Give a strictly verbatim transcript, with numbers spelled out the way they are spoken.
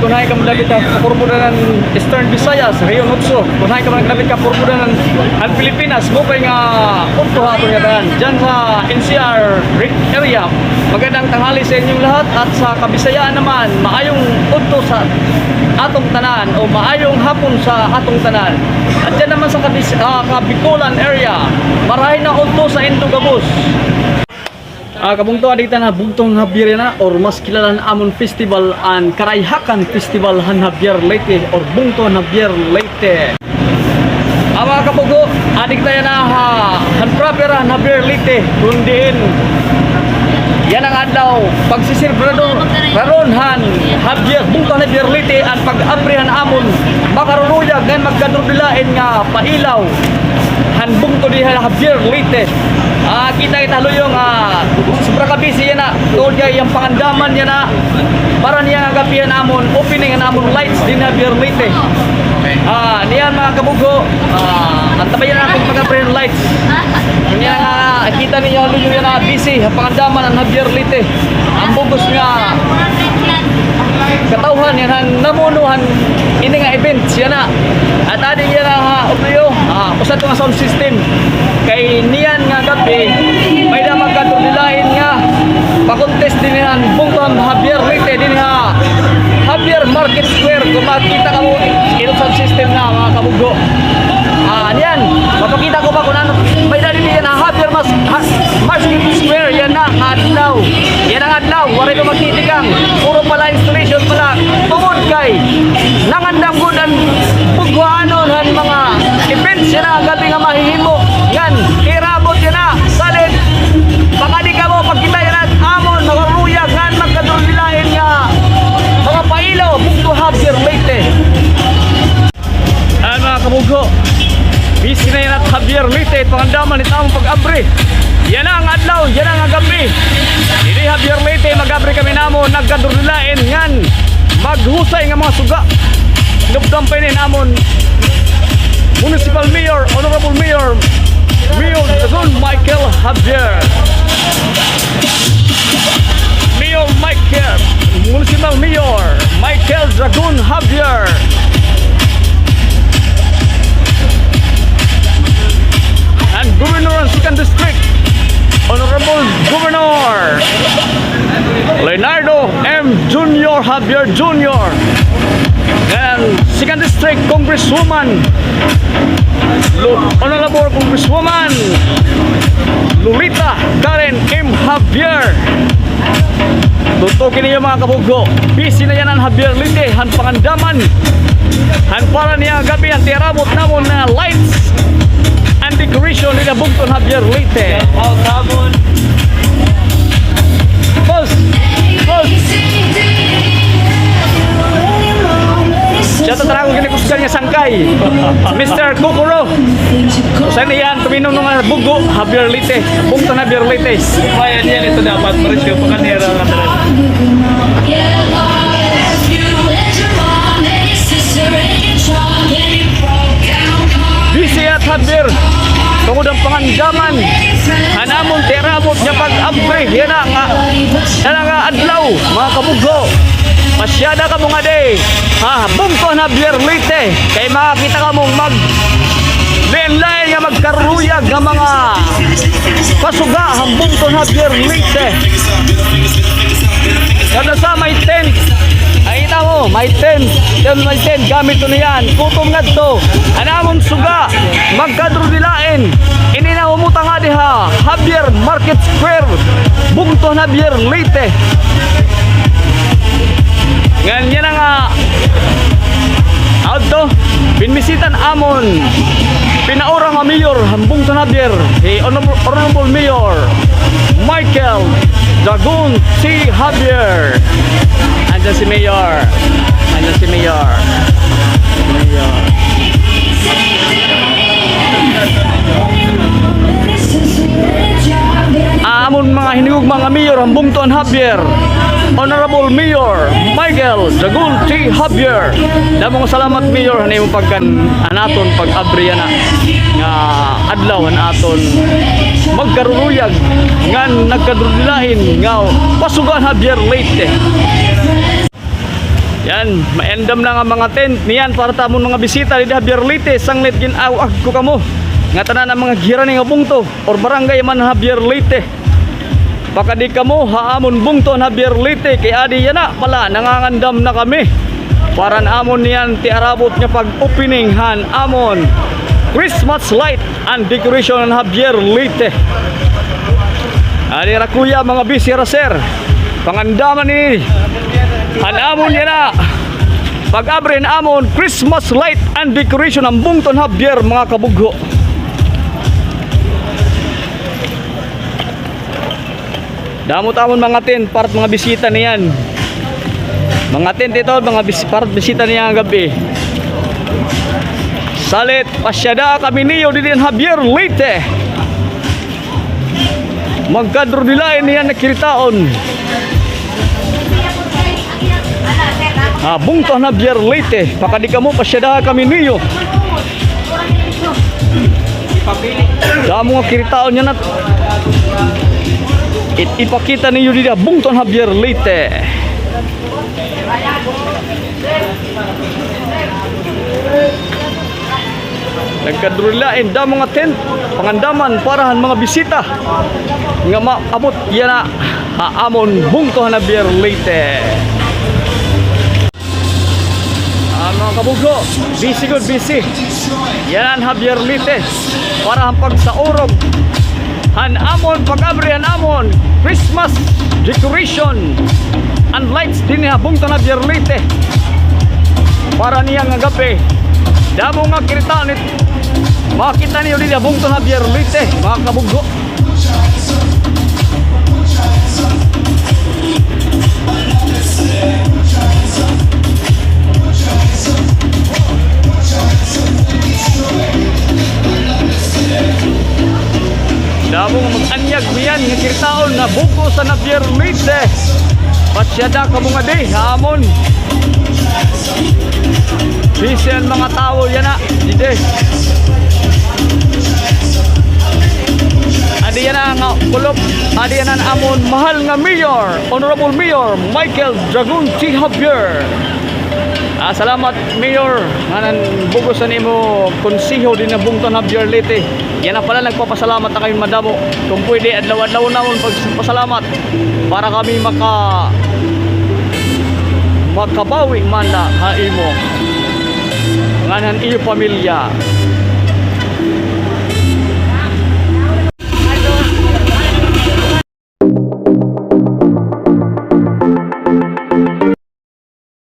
Kon hain kamo nagdapit ha kapurpuran han Eastern Visayas, Region Otso. Kon hain kamo nagdapit ha kapurpuran han Pilipinas, maupay nga udto ha aton ngatanan. Dyan sa N C R area. Magandang tanghali sa inyong lahat at sa Kabisayaan naman, maayong udto sa atong tanan o maayong hapon sa atong tanan. At dyan naman sa Kabis-, ah, Kabikulan area, marahay na udto sa Indo gabos. Ah, kabungto, adi kita han Bungto han Javier yana, or mas kilala han amon festival, an Karayhakan Festival han Javier Leyte, or Bungto han Javier Leyte. Ah, mga kabugho, adi kita yana ha, han proper han Javier Leyte, kun diin yana nga adlaw, pagsiselebrado raron han Javier, Bungto han Javier Leyte, an pag-abri han amon makaruruyag ngan magkadurdilain nga pailaw han bungto didi ha Javier Leyte. Ah, kita, kita ha luyo nga, ah, sobra ka busy yana. Tungod kay an pangandaman yana, para niya nga gab-i an amon opening han amon lights dinhi ha Javier Leyte. Ah, niyan, mga kabugho, ah, antabayan naton pag-abri han lights. Niyan nga, ah, kita ninyo ha luyo yana, busy ha pangandaman an Javier Leyte. An bug-os nga katawhan yana han namuno han ini nga events yana. At adi yana ha, ha luyo, ah, usa ito nga sound system. Kay niyan nga gab-i, may-ada magkadurdilain nga pa-contest dinhi han bungto han Javier Leyte, dinhi ha Javier Market Square. Kon makita kamo, ito sound system na, mga kabugho. Ah, niyan, mapakita ko pa kon ano, may-ada dinhi yana ha Javier Mas-, ha, Market Square yana nga adlaw. Yana nga adlaw, waray pa magtitikang. Puro pa la installation pa la. Tungod kay nangandam gud an bughoanon han mga events yana gab-i nga mahihimo. Ngan, irabot yana, salit, pag-adi kamo, pagkita yana, amon makaruyag ngan magkadurdilain nga mga pailaw, bungto Javier Leyte. Ayan, mga kabugho. Busy na yana ha Javier Leyte, pangandaman it amon pag-abri. Yana nga adlaw, yana nga gab-i. Didi ha Javier Leyte, mag-abri kami namon, nagkadurdilain ngan maghusay nga mga suga. Hinupdan pa ini han amon Municipal Mayor, Honorable Mayor, Mayor Dragon Michael Javier. Mayor Michael, Municipal Mayor Michael Dragon Javier. And Governor han Second District, Honorable Governor Leonardo M. Junior Javier Junior. And Second District Congresswoman Lo-, Honorable Congresswoman Lolita Karen M. Javier. Tutuki niyo, mga kabugho. Busy na yana an Javier Leyte han pangandaman. Han para niya gab-i an tiarabot namon nga lights and decoration didi ha bungto han Javier Leyte. Boss! Boss! Shout out ha akon ginikusgan nga sangkay, Mister Kokoro. Usa niyan, tuminunong nga bugho, Javier Leyte. Bungto han Javier Leyte. Bayan niyan ito dapat, presyo, pakanera nga talaga. Busy at Javier. Tungod han pangandaman han amon tiarabot nga pag-abri yana nga, yana nga adlaw, mga kabugho. Pasyada kamo ngadi ha bungto han Javier Leyte. Kay makakita kamo maglain-lain nga magkaruyag nga mga pasuga han bungto han Javier Leyte. Kada sa may tent. Ay, kita mo, may tent. Tent, may tent. Gamit ko na yan. Kutom ngadto. An amon suga, magkadurdilain. Ini na umutang ngadi ha Javier Market Square, bungto han Javier Leyte. Ngan yana nga adto, binbisita an amon pinaura nga mayor han bungto han Javier, hi Honorable, Honorable Mayor Michael Dragon C. Javier. Andyan si Mayor. Andyan si Mayor. Mayor. Ah, amon mga hinigugma nga mayor han bungto han Javier, Honorable Mayor Michael Dragon C. Javier. Damo nga salamat, Mayor, han imo pagkan-, han aton pag-abri yana nga adlaw han aton magkaruruyag ngan nagkadurdilain nga pasuga han Javier Leyte. Yan, maandam na nga mga tent niyan para ta amon mga bisita didi Javier, Leyte. Sanglit gin-awag ko kamo nga tanan an mga gira ni nga bungto or barangay man Javier, Leyte. Pakadi kamo ha amon bungto han Javier, Leyte, kay adi yana pala nangangandam na kami para han amon niyan tiarabot nga pag-opening han amon Christmas light and decoration han Javier, Leyte. Adi ra kuya, mga bisi ra sir. Pangandaman ini han amon yana pag-abri han amon Christmas light and decoration han bungto han Javier, mga kabugho. Damo it amon mga tent para it mga bisita niyan. Mga tent ito, mga bis-, para it bisita niyan nga gab-i. Salit, pasyada kami niyo didi han Javier, Leyte. Magkadrodilain niyan nga kiritaon. Ah, bungto han Javier, Leyte. Pakadi kamo, pasyada kami niyo. Damo nga kiritaon niyan at it-, ipakita niyo didi ha bungto han Javier, Leyte. Nagkadrodilain, damo nga tent, pangandaman para han mga bisita nga maabot yana ha amon bungto han Javier, Leyte. Ah, mga kabugho, busy gud, busy. Yana an Javier, Leyte para han pagsaurog han amon pag-abri han amon Christmas decoration and lights dinhi ha bungto han Javier, Leyte para niyan nga gab-i. Damo nga kiritaon it makita niyo didi ha bungto han Javier, Leyte, mga kabugho. Damo nga mag-anyag niyan nga kiritaon nga bungto han Javier, Leyte. Pasyada kamo ngadi ha amon. Busy an mga tawo yana didi. Adi yana nga kulop. Adi yana an amon mahal nga mayor, Honorable Mayor Michael Dragon T. Javier. Ah, salamat, Mayor, ngan an bug-os han imo konseho dinhi ha bungto han Javier, Leyte. Yana pala, nagpapasalamat na kami madamo. Kon pwede, adlaw-adlaw namon pagpasalamat para kami maka-, makabawi man la ha imo ngan han iyo pamilya.